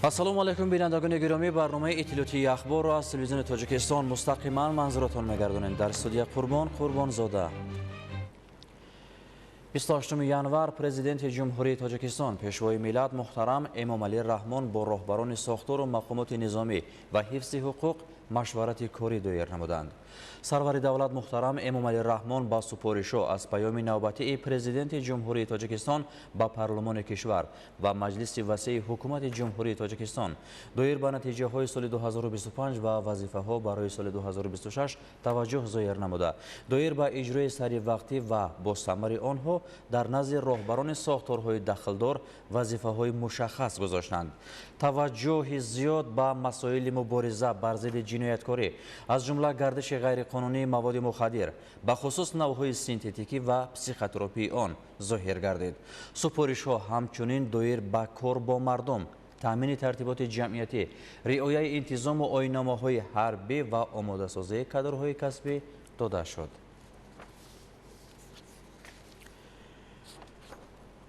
Ассалому алайкум, бинандагони гиромӣ. Барномаи иттилоотии ахборро аз телевизиони Тоҷикистон мустақиман манзуратон мегардонем. Дар студия Қурбон Қурбонзода. 28 январ Президенти Ҷумҳурии Тоҷикистон, Пешвои миллат муҳтарам Эмомалӣ Раҳмон бо роҳбарони сохтору мақомоти низомӣ ва ҳифзи ҳуқуқ машварати корӣ доир намуданд. Сарвари давлат муҳтарам Эмомалӣ Раҳмон ба супоришҳо аз паёми навбатии Президенти Ҷумҳурии Тоҷикистон ба парлумони кишвар ва Маҷлиси васеи Ҳукумати Ҷумҳурии Тоҷикистон доир ба натиҷаҳои соли 2025 ва вазифаҳо барои соли 2026 таваҷҷӯҳ зоҳир намуда, доир ба иҷрои саривақтӣ ва босамари онҳо дар назди роҳбарони сохторҳои дахлдор вазифаҳои мушаххас гузоштанд. Таваҷҷӯҳи зиёд ба масоили мубориза бар зидди ҷинояткорӣ, аз ҷумла гардиши ғайриқонунии маводи мухаддир, бахусус навъҳои синтетикӣ ва психотропии он зоҳир гардид. Супоришҳо ҳамчунин доир ба кор бо мардум, таъмини тартиботи ҷамъиятӣ, риояи интизому оинномаҳои ҳарбӣ ва омодасозии кадрҳои касбӣ дода шуд.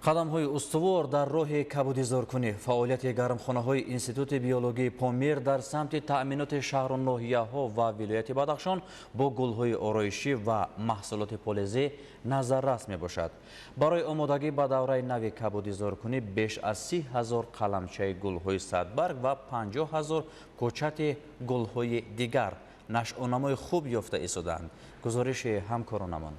Қадамҳои устувор дар роҳи кабудизоркунӣ. Фаъолияти гармхонаҳои Институти биологии Помир дар самти таъминоти шаҳру ноҳияҳо ва вилояти Бадахшон бо гулҳои ороишӣ ва маҳсулоти полезӣ назаррас мебошад. Барои омодагӣ ба давраи нави кабудизоркунӣ беш аз 30 000 қаламчаи гулҳои садбарг ва 50 000 кӯчати гулҳои дигар нашъунамои хуб ёфта истодаанд. Гузориши ҳамкоронамон.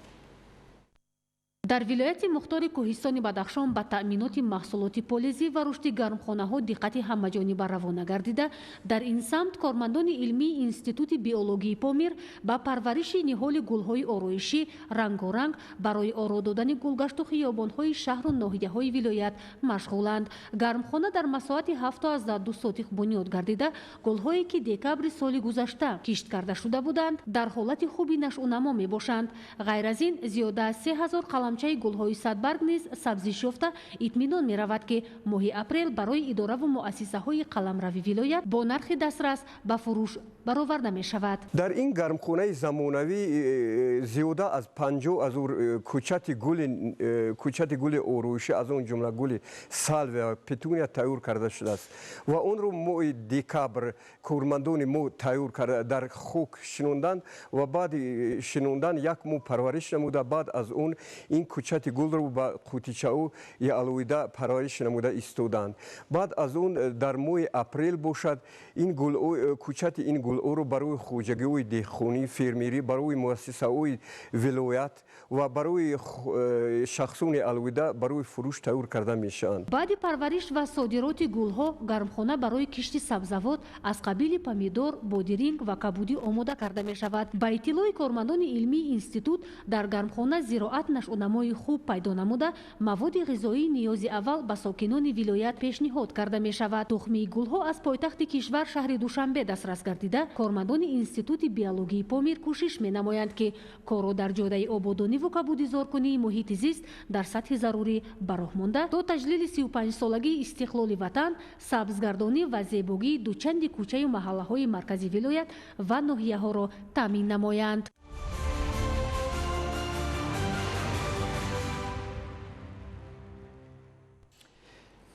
Дар вилояти мухтори кӯҳистони Бадахшон ба таъминоти маҳсулоти полезӣ ва рушди гармхонаҳо диққати ҳамаҷониба равона гардида, дар ин самт кормандони илмии Институти биологии Помир ба парвариши ниҳоли гулҳои ороишӣ рангоранг барои оро додани гулгашту хиёбонҳои шаҳру ноҳияҳои вилоят машғуланд. Гармхона дар масоҳати 7,2 сотих бунёд гардида, гулҳое ки декабри соли гузашта кишт карда шуда буданд, дар ҳолати хуби нашъунамо мебошанд. Ғайр аз ин, зиёда аз 3000 қаламчаи гулҳои садбарг низ сабзиш ёфта, итминон меравад, ки моҳи апрел барои идораву муассисаҳои қаламрави вилоят бо нархи дастрас ба фурӯш бароварда мешавад. Дар ин гармхонаи замонавӣ зиёда аз 50 000 кӯчати гули ороишӣ, аз он ҷумла гули салвия, петуния тайёр карда шудааст ва онро моҳи декабр кормандони мо тайёр карда, дар хок шинонданд ва баъди шинондан як моҳ парвариш намуда, баъд аз он ин кӯчати гулро ба қутичаҳои алоҳида парвариш намуда истоданд. Баъд аз он дар моҳи апрел бошад, ин кӯчати ин гулҳоро барои хоҷагиҳои деҳқонӣ, фермерӣ, барои муассисаҳои вилоят ва барои шахсони алоҳида барои фурӯш тайёр карда мешаванд. Баъди парвариш ва содироти гулҳо гармхона барои кишти сабзавот аз қабили помидор, бодиринг ва кабудӣ омода карда мешавад. Ба иттилои кормандони илмии институт, дар гармхона зироат нашъунамои хуб пайдо намуда, маводи ғизоии ниёзи аввал ба сокинони вилоят пешниҳод карда мешавад. Тухмии гулҳо аз пойтахти кишвар, шаҳри Душанбе, дастрас гардида, кормандони Институти биологии Помир кӯшиш менамоянд, ки корро дар ҷодаи ободониву кабудизоркунии муҳити зист дар сатҳи зарурӣ ба роҳ монда, то таҷлили 35-солагии истиқлоли ватан сабзгардонӣ ва зебогии дучанди кӯчаю маҳаллаҳои маркази вилоят ва ноҳияҳоро таъмин намоянд.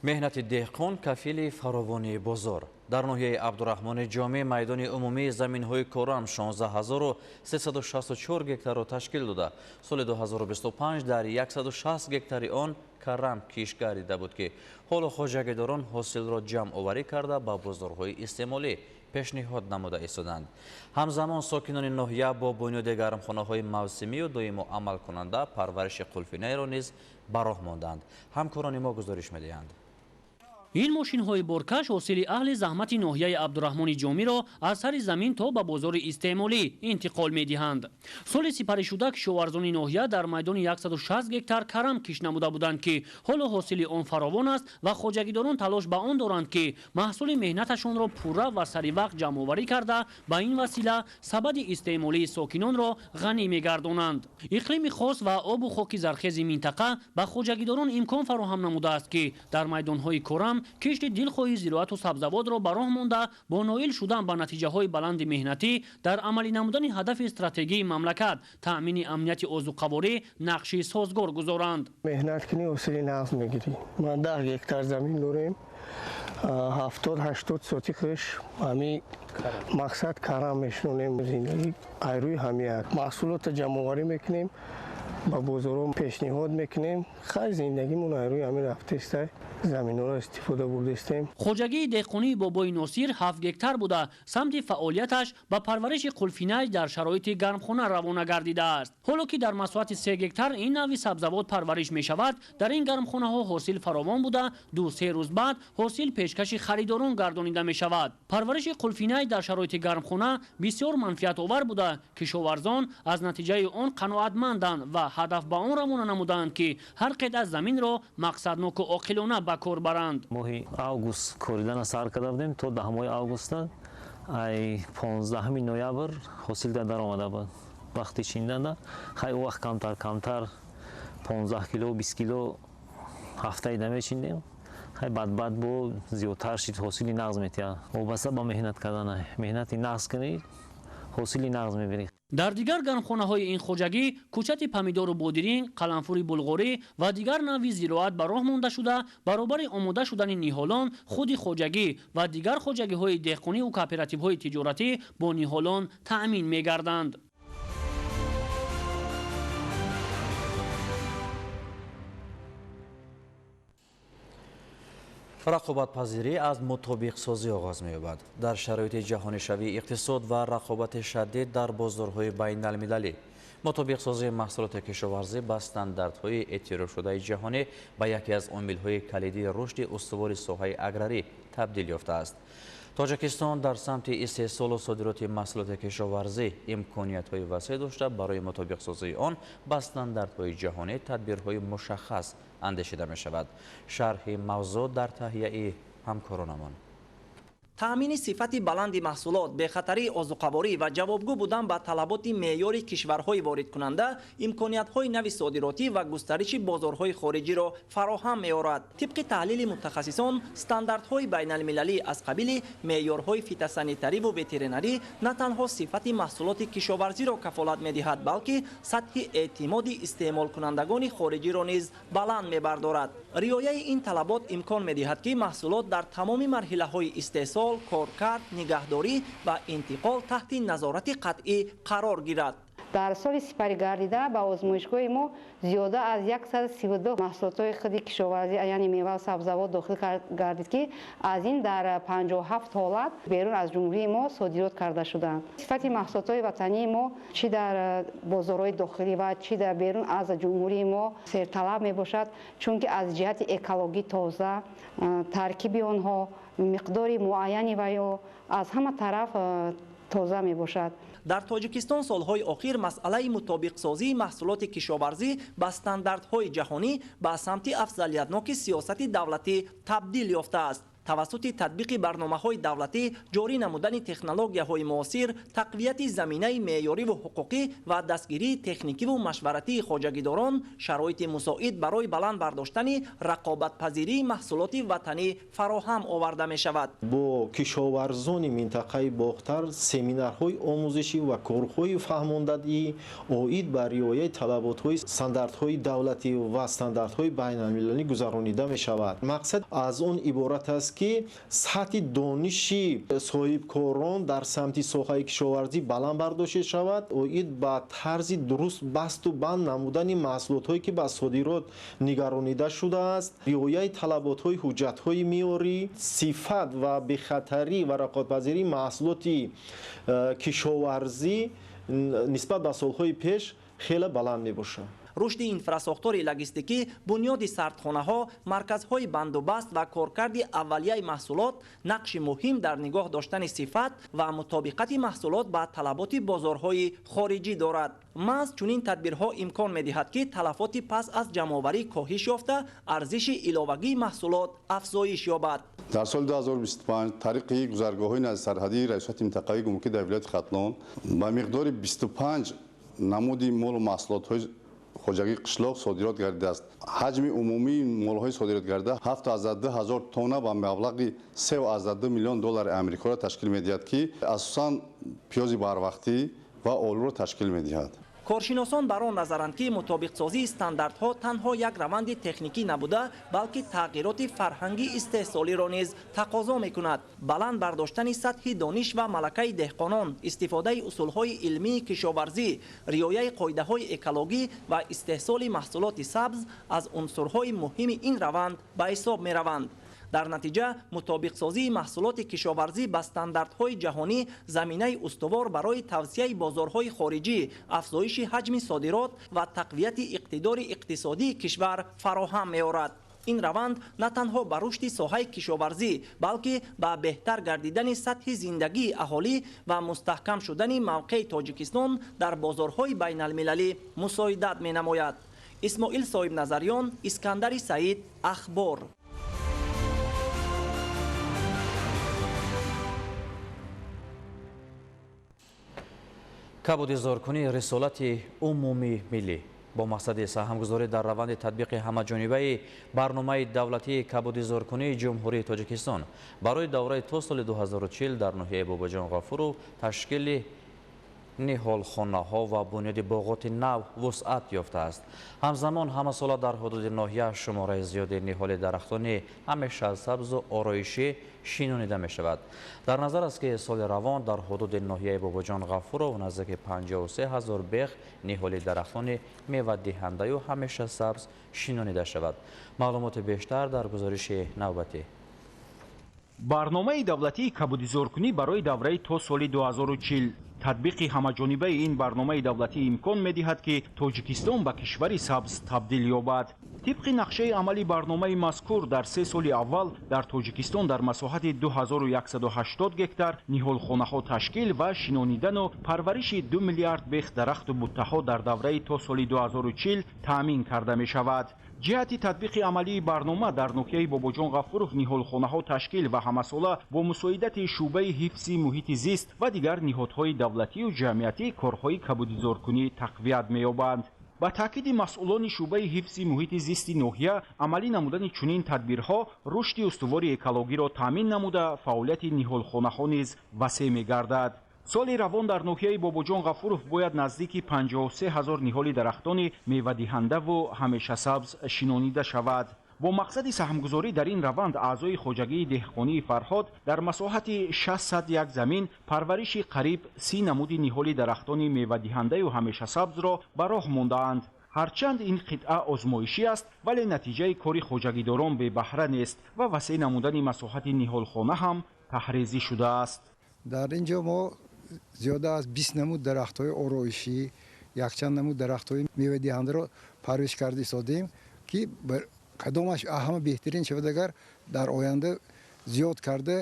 Меҳнати деҳқон кафили фаровонии бозор. Дар ноҳияи Абдураҳмони Ҷомӣ майдони умумии заминҳои корам 16 364 гектарро ташкил дода, соли 2025 дар 160 гектари он карам кишт гардида буд, ки ҳоло хоҷагидорон ҳосилро ҷамъоварӣ карда, ба бозорҳои истеъмолӣ пешниҳод намуда истоданд. Ҳамзамон сокинони ноҳия бо бунёди гармхонаҳои мавсимию доимо амалкунанда парвариши қулфинайро низ ба роҳ монданд. Ҳамкорони мо гузориш медиҳанд. Ин мошинҳои боркаш ҳосили аҳли заҳмати ноҳияи Абдураҳмони Ҷомиро аз сари замин то ба бозори истеъмолӣ интиқол медиҳанд. Соли сипаришуда кишоварзони ноҳия дар майдони 160 гектар карам кишт намуда буданд, ки ҳоло ҳосили он фаровон аст ва хоҷагидорон талош ба он доранд, ки маҳсули меҳнаташонро пурра ва саривақт ҷамъоварӣ карда, ба ин васила сабади истеъмолии сокинонро ғанӣ мегардонанд. Иқлими хос ва обу хоки зархези минтақа ба хоҷагидорон имкон фароҳам намудааст, ки дар майдонҳои корам кишти дилхоҳи зироату сабзавотро ба роҳ монда, бо ноил шудан ба натиҷаҳои баланди меҳнатӣ дар амалӣ намудани ҳадафи стратегии мамлакат, таъмини амнияти озуқаворӣ нақши созгор гузоранд. Меҳнат кунӣ, ҳосили нағз мегирӣ. Ман 10 гектар замин дорем, 70-80 сотихаш ҳами мақсад карам мешунонем. Зиндагӣ айрӯи ҳамият. Маҳсулотро ҷамъоварӣ мекунем, ба бозорҳо пешниҳод мекунем. Хай, зиндагимон айрӯи ҳамин рафтестай, заминҳоро истифода бурдестем. Хоҷагии деҳқонии Бобои Носир 7 гектар буда, самти фаъолияташ ба парвариши қулфинай дар шароити гармхона равона гардидааст. Ҳоло ки дар масоҳати 3 гектар ин навъи сабзавот парвариш мешавад, дар ин гармхонаҳо ҳосил фаровон буда, 2-3 рӯз баъд ҳосил пешкаши харидорон гардонида мешавад. Парвариши қулфинай дар шароити гармхона бисёр манфиатовар буда, кишоварзон аз натиҷаи он қаноатманданд ва ҳадаф ба он равона намуданд, ки ҳар қитъа заминро мақсадноку оқилона ба кор баранд. Моҳи август коридана сар карда будем, то 10 августа, ай 15 ноябр ҳосил дар омада буд. Вақти чинданда хай вақт камтар камтар 15 кило 20 кило ҳафтаида мечиндем. Хай бадбад бо зиёдтар шид, ҳосили нағз метиҳад. Вобаста ба меҳнат кардана, меҳнати нағз кунӣ, ҳосили нағз мебирӣ. Дар дигар гармхонаҳои ин хоҷагӣ кӯчати помидору бодиринг, қаламфури булғорӣ ва дигар навъи зироат ба роҳ монда шуда, баробари омода шудани ниҳолон худи хоҷагӣ ва дигар хоҷагиҳои деҳқониву кооперативҳои тиҷоратӣ бо ниҳолон таъмин мегарданд. Рақобатпазирӣ аз мутобиқсозӣ оғоз меёбад. Дар шароити ҷаҳонишавии иқтисод ва рақобати шадид дар бозорҳои байналмилалӣ, мутобиқсозии маҳсулоти кишоварзӣ ба стандартҳои эътирофшудаи ҷаҳонӣ ба яке аз омилҳои калидии рушди устувори соҳаи аграрӣ табдил ёфтааст. Тоҷикистон дар самти истеҳсолу содироти маҳсулоти кишоварзӣ имкониятҳои васеъ дошта, барои мутобиқсозии он ба стандартҳои ҷаҳонӣ тадбирҳои мушаххас андешида мешавад. Шарҳи мавзӯъ дар таҳияи ҳамкоронамон. Таъмини сифати баланди маҳсулот, бехатарии озуқаворӣ ва ҷавобгӯ будан ба талаботи меъёри кишварҳои воридкунанда имкониятҳои нави содиротӣ ва густариши бозорҳои хориҷиро фароҳам меорад. Тибқи таҳлили мутахассисон, стандартҳои байналмилалӣ аз қабили меъёрҳои фитосанитариву ветеринарӣ на танҳо сифати маҳсулоти кишоварзиро кафолат медиҳад, балки сатҳи эътимоди истеъмолкунандагони хориҷиро низ баланд мебардорад. Риояи ин талабот имкон медиҳад, ки маҳсулот дар тамоми марҳилаҳои истеҳсол, коркард, нигаҳдорӣ ва интиқол таҳти назорати қатъӣ қарор гирад. Дар соли сипарӣ гардида ба озмоишгоҳи мо зиёда аз 132 маҳсулотҳои худи кишоварзӣ, яъне мева ва сабзавот дохил гардид, ки аз ин дар 57 ҳолат берун аз ҷумҳурии мо содирот карда шуданд. Сифати маҳсулотҳои ватании мо чӣ дар бозорҳои дохилӣ ва чӣ дар берун аз ҷумҳурии мо серталаб мебошад, чунки аз ҷиҳати экологӣ тоза, таркиби онҳо, миқдори муайяни ва ё аз ҳама тараф тоза мебошад. Дар Тоҷикистон солҳои охир масъалаи мутобиқсозии маҳсулоти кишоварзӣ ба стандартҳои ҷаҳонӣ ба самти афзалиятноки сиёсати давлатӣ табдил ёфтааст. Тавассути татбиқи барномаҳои давлатӣ, ҷорӣ намудани технологияҳои муосир, тақвияти заминаи меъёриву ҳуқуқӣ ва дастгирии техникиву машваратии хоҷагидорон шароити мусоид барои баланд бардоштани рақобатпазирии маҳсулоти ватанӣ фароҳам оварда мешавад. Бо кишоварзони минтақаи Бохтар семинарҳои омӯзишӣ ва корҳои фаҳмондадӣ оид ба риояи талаботҳои стандартҳои давлатӣ ва стандартҳои байналмилалӣ гузаронида мешавад. Мақсад аз он иборат аст, ки сатҳи дониши соҳибкорон дар самти соҳаи кишоварзӣ баланд бардошта шавад, оид ба тарзи дуруст басту банд намудани маҳсулотҳое ки ба содирот нигаронида шудааст, риояи талаботҳои ҳуҷҷатҳои меъёрӣ, сифат ва бехатарӣ ва рақобатпазирии маҳсулоти кишоварзӣ нисбат ба солҳои пеш хеле баланд мебошад. Рушди инфрасохтори логистикӣ, бунёди сардхонаҳо, марказҳои бандубаст ва коркарди аввалияи маҳсулот нақши муҳим дар нигоҳ доштани сифат ва мутобиқати маҳсулот ба талаботи бозорҳои хориҷӣ дорад. Маҳз чунин тадбирҳо имкон медиҳад, ки талафоти пас аз ҷамъоварӣ коҳиш ёфта, арзиши иловагии маҳсулот афзоиш ёбад. Дар соли 2025 тариқи гузаргоҳҳои наздисарҳадии раёсати минтақавии гумрукӣ дар вилояти Хатлон ба миқдори 25 намуди молу маҳсулотҳои хоҷагии қишлоқ содирот гардидааст. Ҳаҷми умумии молҳои содирот гардида 7,2 ҳазор тонна ба маблағи 3,2 миллион доллари Амрикоро ташкил медиҳад, ки асосан пиёзи барвақтӣ ва олуро ташкил медиҳад. Коршиносон бар он назаранд, ки мутобиқсозии стандартҳо танҳо як раванди техникӣ набуда, балки тағйироти фарҳанги истеҳсолиро низ тақозо мекунад. Баланд бардоштани сатҳи дониш ва малакаи деҳқонон, истифодаи усулҳои илмии кишоварзӣ, риояи қоидаҳои экологӣ ва истеҳсоли маҳсулоти сабз аз унсурҳои муҳими ин раванд ба ҳисоб мераванд. Дар натиҷа мутобиқсозии маҳсулоти кишоварзӣ ба стандартҳои ҷаҳонӣ заминаи устувор барои тавсияи бозорҳои хориҷӣ, афзоиши ҳаҷми содирот ва тақвияти иқтидори иқтисодии кишвар фароҳам меорад. Ин раванд на танҳо ба рушди соҳаи кишоварзӣ, балки ба беҳтар гардидани сатҳи зиндагии аҳолӣ ва мустаҳкам шудани мавқеи Тоҷикистон дар бозорҳои байналмилалӣ мусоидат менамояд. Исмоил Соҳибназарён, Искандари Саид, Ахбор. Кабудизоркунии рисолати умумии миллӣ бо мақсади саҳмгузорӣ дар раванди татбиқи ҳамаҷонибаи барномаи давлатии кабудизоркунии Ҷумҳурии Тоҷикистон барои давраи то соли 2040 дар ноҳияи Бобоҷон Ғафуров ташкили ниҳолхонаҳо ва бунёди боғоти нав вусъат ёфтааст. Ҳамзамон ҳамасола дар ҳудуди ноҳия шумораи зиёди ниҳоли дарахтони ҳамеша сабзу ороишӣ шинонида мешавад. Дар назар аст, ки соли равон дар ҳудуди ноҳияи Бобоҷон Ғафуров наздики 53 ҳазор бех ниҳоли дарахтони мевадиҳандаю ҳамеша сабз шинонида шавад. Маълумоти бештар дар гузориши навбатӣ. Барномаи давлатии кабудизоркунӣ барои давраи то соли 2040. Татбиқи ҳамаҷонибаи ин барномаи давлатӣ имкон медиҳад, ки Тоҷикистон ба кишвари сабз табдил ёбад. Тибқи нақшаи амали барномаи мазкур дар 3 соли аввал дар Тоҷикистон дар масоҳати 2180 гектар ниҳолхонаҳо ташкил ва шинонидану парвариши 2 миллиард бех дарахту буттаҳо дар давраи то соли 2040 таъмин карда мешавад. Ҷиҳати татбиқи амалии барнома дар ноҳияи Бобоҷон Ғафуров ниҳолхонаҳо ташкил ва ҳамасола бо мусоидати шӯъбаи ҳифзи муҳити зист ва дигар ниҳодҳои давлатию ҷамъиятӣ корҳои кабудизоркунӣ тақвият меёбанд. Ба таъкиди масъулони шӯъбаи ҳифзи муҳити зисти ноҳия, амалӣ намудани чунин тадбирҳо рушди устувори экологиро таъмин намуда, фаъолияти ниҳолхонаҳо низ васеъ мегардад. Соли равон дар ноҳияи Бобоҷон Ғафуров бояд наздики 53 ҳазор ниҳоли дарахтони мевадиҳандаву ҳамешасабз шинонида шавад. Бо мақсади саҳмгузорӣ дар ин раванд аъзои хоҷагии деҳқонии Фарҳод дар масоҳати 601 замин парвариши қариб 30 намуди ниҳоли дарахтони мевадиҳандаю ҳамешасабзро ба роҳ мондаанд. Ҳарчанд ин қитъа озмоишӣ аст, вале натиҷаи кори хоҷагидорон бебаҳра нест ва васеъ намудани масоҳати ниҳолхона ҳам таҳрезӣ шудааст. Дар ин ҷо мо зиёда аз 20 намуд дарахтҳои ороишӣ, якчанд намуд дарахтҳои мевадиҳандаро парвариш карда истодем, ки кадомаш ҳама беҳтарин шавад, агар дар оянда зиёд карда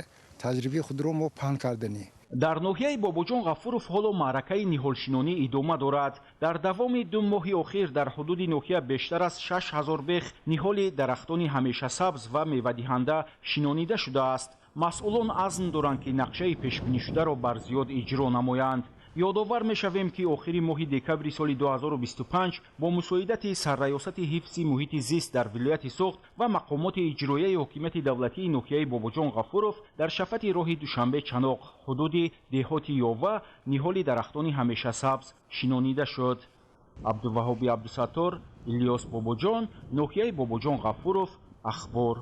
таҷрибаи худро мо паҳн карданӣ. Дар ноҳияи Бобоҷон Ғафуров ҳоло маъракаи ниҳолшинонӣ идома дорад. Дар давоми 2 моҳи охир дар ҳудуди ноҳия бештар аз 6000 бех ниҳоли дарахтони ҳамешасабз ва мевадиҳанда шинонида шудааст. Масъулон азм доранд, ки нақшаи пешбинишударо бар зиёд иҷро намоянд. Ёдовар мешавем, ки охири моҳи декабри соли 2025 бо мусоидати сарраёсати ҳифзи муҳити зист дар вилояти Суғд ва мақомоти иҷроияи ҳокимияти давлатии ноҳияи Бобоҷон Ғафуров дар шафати роҳи Душанбе-Чаноқ ҳудуди деҳоти Ёва ниҳоли дарахтони ҳамешасабз шинонида шуд. Абдуваҳоби Абдусаттор, Илёс Бобоҷон, ноҳияи Бобоҷон Ғафуров, Ахбор.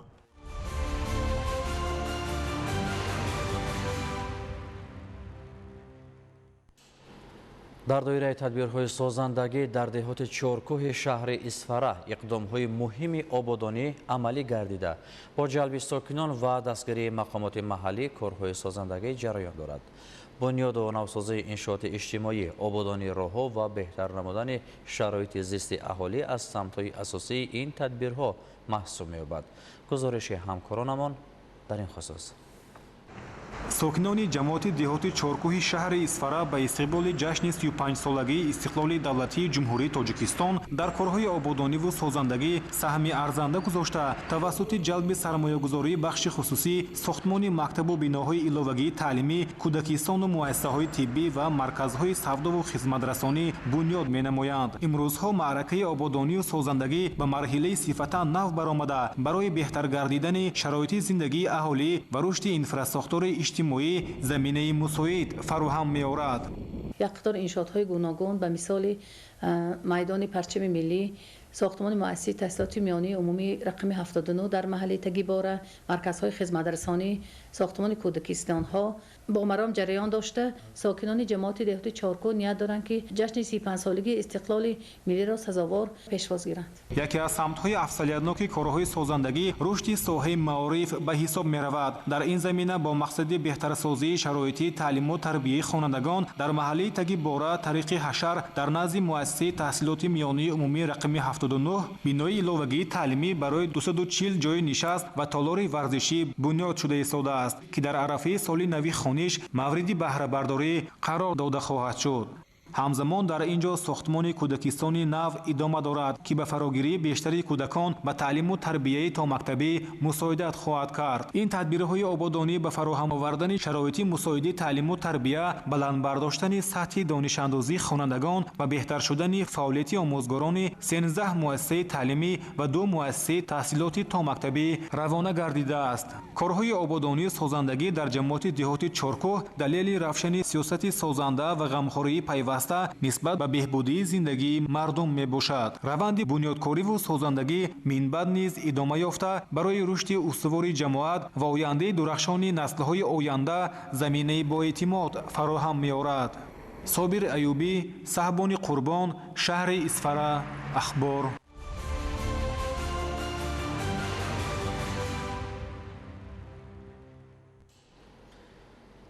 Дар доираи тадбирҳои созандагӣ дар деҳоти Чоркӯҳи шаҳри Исфара иқдомҳои муҳими ободонӣ амалӣ гардида, бо ҷалби сокинон ва дастгирии мақомоти маҳаллӣ корҳои созандагӣ ҷараён дорад. Бунёду навсозии иншооти иҷтимоӣ, ободонии роҳҳо ва беҳтар намудани шароити зисти аҳолӣ аз самтҳои асосии ин тадбирҳо маҳсуб меёбад. Гузориши ҳамкоронамон дар ин хусус. Сокинони ҷамоати деҳоти Чоркӯҳи шаҳри Исфара ба истиқболи ҷашни 35-солагии истиқлоли давлатии Ҷумҳурии Тоҷикистон дар корҳои ободониву созандагӣ саҳми арзанда гузошта, тавассути ҷалби сармоягузории бахши хусусӣ сохтмони мактабу биноҳои иловагии таълимӣ, кӯдакистону муассисаҳои тиббӣ ва марказҳои савдову хизматрасонӣ бунёд менамоянд. Имрӯзҳо маъракаи ободонию созандагӣ ба марҳилаи сифатан нав баромада, барои беҳтар гардидани шароити зиндагии аҳолӣ ва рушди инфрасохтори иҷтимоӣ заминаи мусоид фароҳам меорад. Як қатор иншоотҳои гуногун ба мисоли майдони парчами миллӣ, сохтмони муассисаи таҳсилоти миёнии умумии рақами 79 дар маҳаллаи Тагибора, марказҳои хизматрасонӣ, сохтмони кӯдакистонҳо бо маром ҷараён дошта, сокинони ҷамоати деҳоти Чоркӯҳ ният доранд, ки ҷашни 35-солагии истиқлоли миллиро сазовор пешвоз гиранд. Яке аз самтҳои афзалиятноки корҳои созандагӣ рушди соҳаи маориф ба ҳисоб меравад. Дар ин замина бо мақсади беҳтарсозии шароити таълиму тарбияи хонандагон дар маҳаллаи Тагибора тариқи ҳашар дар назди муассисаи таҳсилоти миёнии умумии рақами 79 бинои иловагии таълимӣ барои 240 ҷойи нишаст ва толори варзишӣ бунёд шуда истодааст, ки дар арафаи соли нави хониш мавриди баҳрабардорӣ қарор дода хоҳад шуд. Ҳамзамон дар ин ҷо сохтмони кӯдакистони нав идома дорад, ки ба фарогирии бештари кӯдакон ба таълиму тарбияи томактабӣ мусоидат хоҳад кард. Ин тадбирҳои ободонӣ ба фароҳам овардани шароити мусоиди таълиму тарбия, баланд бардоштани сатҳи донишандозии хонандагон ва беҳтар шудани фаъолияти омӯзгорони 13 муассисаи таълимӣ ва 2 муассисаи таҳсилоти томактабӣ равона гардидааст. Корҳои ободонию созандагӣ дар ҷамоати деҳоти Чоркӯҳ далели равшани сиёсати созанда ва ғамхории пайваста нисбат ба беҳбудии зиндагии мардум мебошад. Раванди бунёдкориву созандагӣ минбаъд низ идома ёфта, барои рушди устувори ҷамоат ва ояндаи дурахшони наслҳои оянда заминаи боэътимод фароҳам меорад. Собир Аюбӣ, Саҳбони Қурбон, шаҳри Исфара, Ахбор.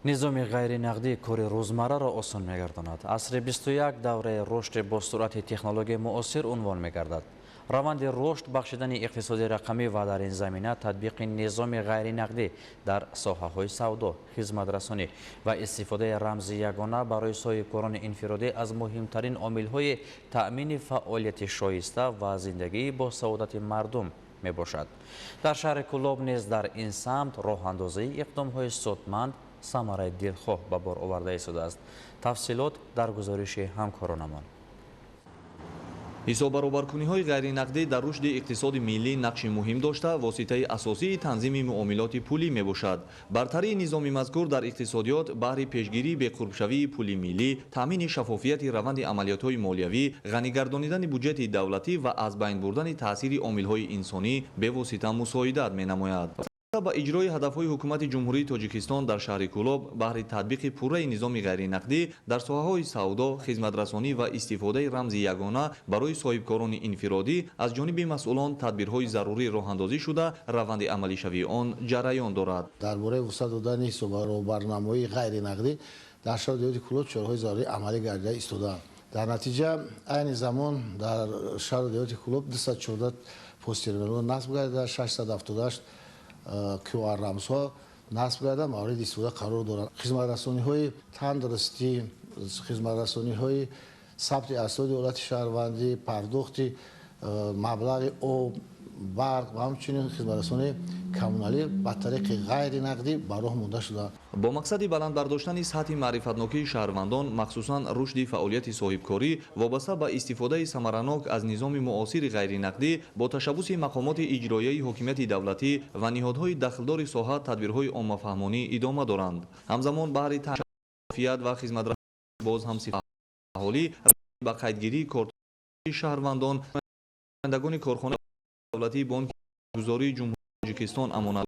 Низоми ғайринақдӣ кори рӯзмарраро осон мегардонад. Асри 21 давраи рушди бо суръати технологияи муосир унвон мегардад. Раванди рушд бахшидани иқтисоди рақамӣ ва дар ин замина татбиқи низоми ғайринақдӣ дар соҳаҳои савдо, хизматрасонӣ ва истифодаи рамзи ягона барои соҳибкорони инфиродӣ аз муҳимтарин омилҳои таъмини фаъолияти шоиста ва зиндагии босаодати мардум мебошад. Дар шаҳри Кӯлоб низ дар ин самт роҳандозии иқдомҳои судманд самараи дилхоҳ ба бор оварда истодааст. Тафсилот дар гузориши ҳамкоронамон. Ҳисоббаробаркуниҳои ғайринақдӣ дар рушди иқтисоди миллӣ нақши муҳим дошта, воситаи асосии танзими муомилоти пулӣ мебошад. Бартарии низоми мазкур дар иқтисодиёт баҳри пешгирии беқурбшавии пули миллӣ, таъмини шаффофияти раванди амалиётҳои молиявӣ, ғанигардонидани буҷети давлатӣ ва аз байн бурдани таъсири омилҳои инсонӣ бевосита мусоидат менамояд. Ба иҷрои ҳадафҳои ҳукумати Ҷумҳурии Тоҷикистон дар шаҳри Кӯлоб баҳри татбиқи пурраи низоми ғайринақдӣ дар соҳаҳои савдо, хизматрасонӣ ва истифодаи рамзи ягона барои соҳибкорони инфиродӣ аз ҷониби масъулон тадбирҳои зарурӣ роҳандозӣ шуда, раванди амалишавии он ҷараён дорад. Дар бораи вусъат додани ҳисоббаробарнамоии ғайринақдӣ дар шаҳри деҳоти Кӯлоб чораҳои зарурӣ амалӣ гардида истодаанд. Дар натиҷа айни замон дар шаҳри деҳоти Кӯлоб 214 посттерминалҳо насб гардида, 678 QR рамзҳо насб карда мавриди истифода қарор доранд. Хизматрасониҳои тандурустӣ, хизматрасониҳои сабти асноди ҳолати шаҳрвандӣ, пардохти маблағи об, барқ ва ҳамчунин хизматрасонии коммуналӣ ба тариқи ғайринақдӣ ба роҳ монда шудаанд. Бо мақсади баланд бардоштани сатҳи маърифатнокии шаҳрвандон, махсусан рушди фаъолияти соҳибкорӣ вобаста ба истифодаи самаранок аз низоми муосири ғайринақдӣ бо ташаббуси мақомоти иҷроияи ҳокимияти давлатӣ ва ниҳодҳои дахлдори соҳа тадбирҳои оммафаҳмонӣ идома доранд. Ҳамзамон баҳри таъмини ва хизматрасонии боз ҳам аҳолӣ ба қайдгирии кортҳои шаҳрвандон, намояндагони корхонаи давлатии Бонки гузории Ҷумҳурии Тоҷикистон амонат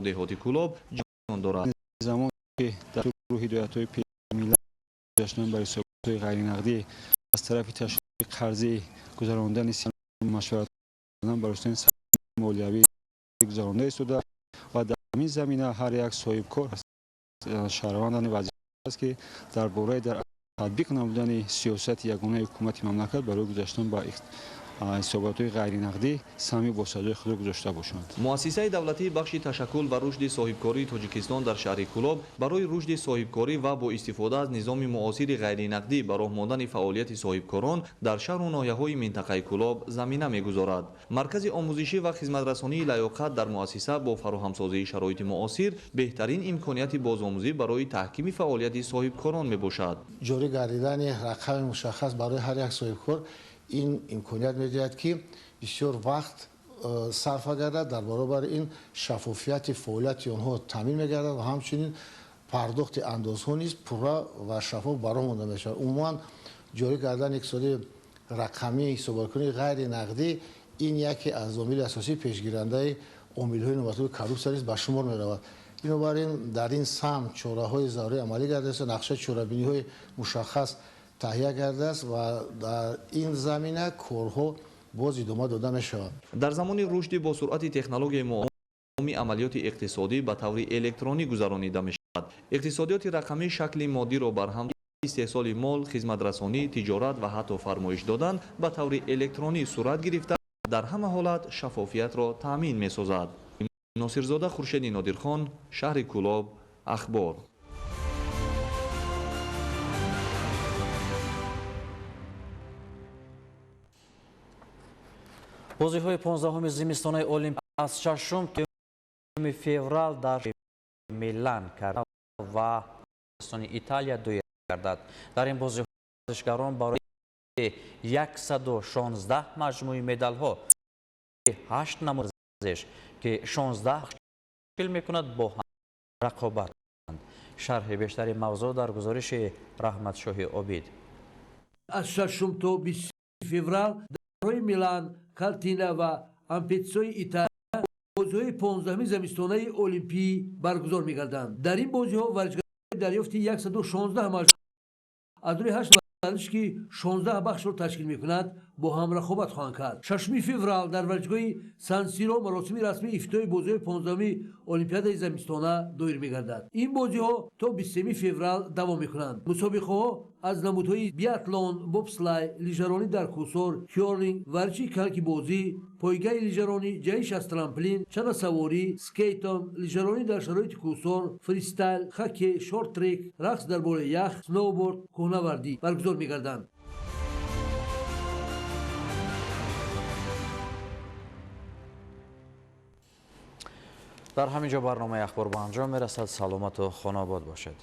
деҳоти Кӯлоб ҷараён дорад. Замон ки дар ҳидоятҳои миллат гузаштан ба ҳисобҳои ғайринақдӣ аз тарафи ташкилоти қарзӣ гузарондани машварат барои молиявӣ гузаронда истода ва дар ҳамин замина ҳар як соҳибкор шаҳрвандани вазифа аст, ки дар бораи дар татбиқ намудани сиёсати ягонаи ҳукумати мамлакат барои гузаштан ба ҳисоботҳои ғайринақдӣ саҳми босазои худро гузошта бошанд. Муассисаи давлатии бахши ташаккул ва рушди соҳибкории Тоҷикистон дар шаҳри Кӯлоб барои рушди соҳибкорӣ ва бо истифода аз низоми муосири ғайринақдӣ ба роҳ мондани фаъолияти соҳибкорон дар шаҳру ноҳияҳои минтақаи Кӯлоб замина мегузорад. Маркази омӯзишӣ ва хизматрасонии лаёқат дар муассиса бо фароҳамсозии шароити муосир беҳтарин имконияти бозомӯзӣ барои таҳкими фаъолияти соҳибкорон мебошад. Ҷорӣ гардидани рақами мушаххас барои ҳар як соҳибкор ин имконият медиҳад, ки бисёр вақт сарфа гардад, дар баробари ин шаффофияти фаъолияти онҳо таъмин мегардад ва ҳамчунин пардохти андозҳо низ пурра ва шаффоф бароҳ монда мешавад. Умуман ҷорӣ кардани иқтисоди рақамии ҳисобкунии ғайринақдӣ ин яке аз омили асосии пешгирандаи омилҳои номатлуби коррупсия низ ба шумор меравад. Бинобар ин дар ин самт чораҳои зарурӣ амалӣ гардидааст, нақшаи чорабиниҳои мушаххас таҳия гардидааст ва дар ин замина корҳо боз идома дода мешавад. Дар замони рушди бо суръати технологияи муомии амалиёти иқтисодӣ ба таври электронӣ гузаронида мешавад. Иқтисодиёти рақамӣ шакли моддиро барҳам истеҳсоли мол, хизматрасонӣ, тиҷорат ва ҳатто фармоиш додан ба таври электронӣ сурат гирифта, дар ҳама ҳолат шаффофиятро таъмин месозад. Носирзода Хуршеди Нодирхон, шаҳри Кӯлоб, Ахбор. Бозиҳои 15-уми зимистонаи Олимп аз 6 то 9 феврал дар Милан карда ва Италия доир гардад. Дар ин бозиҳо варзишгарон барои 116 маҷмӯи медалҳо 8 намуд варзиш ки 16 ташкил мекунад бо ҳам рақобат. Шарҳи бештари мавзӯъ дар гузориши Раҳматшоҳи Обид. Аз 6 то 20 феврал дар Милан, Калтина ва Ампетсои Италия бозиҳои 15-уми замистонаи Олимпӣ баргузор мегарданд. Дар ин бозиҳо варзишгарони дарёфти 116 маҷмӯа аз рӯи 8 варзиш ки 16 бахшро ташкил мекунад бо ҳам рақобат хоҳанд кард. 6 феврал дар варзишгоҳи Сан-Сиро маросими расмии ифтитоҳи бозиҳои 15-уми Олимпиадаи замистона доир мегардад. Ин бозиҳо то 23 феврал давом мекунанд. Мусобиқаҳо аз намудҳои биатлон, бобслай, лижаронӣ дар кӯҳсор, кёрлинг, варзиши калкибозӣ, пойгаи лижаронӣ, ҷаҳиш аз трамплин, чанасаворӣ, скейтон, лижаронӣ дар шароити кӯҳсор, фристайл, хоккей, шорт-трек, рақс дар болои ях, сноуборд, кӯҳнавардӣ баргузор мегарданд. Дар ҳамин ҷо барномаи Ахбор ба анҷом мерасад. Саломату хонобод бошед.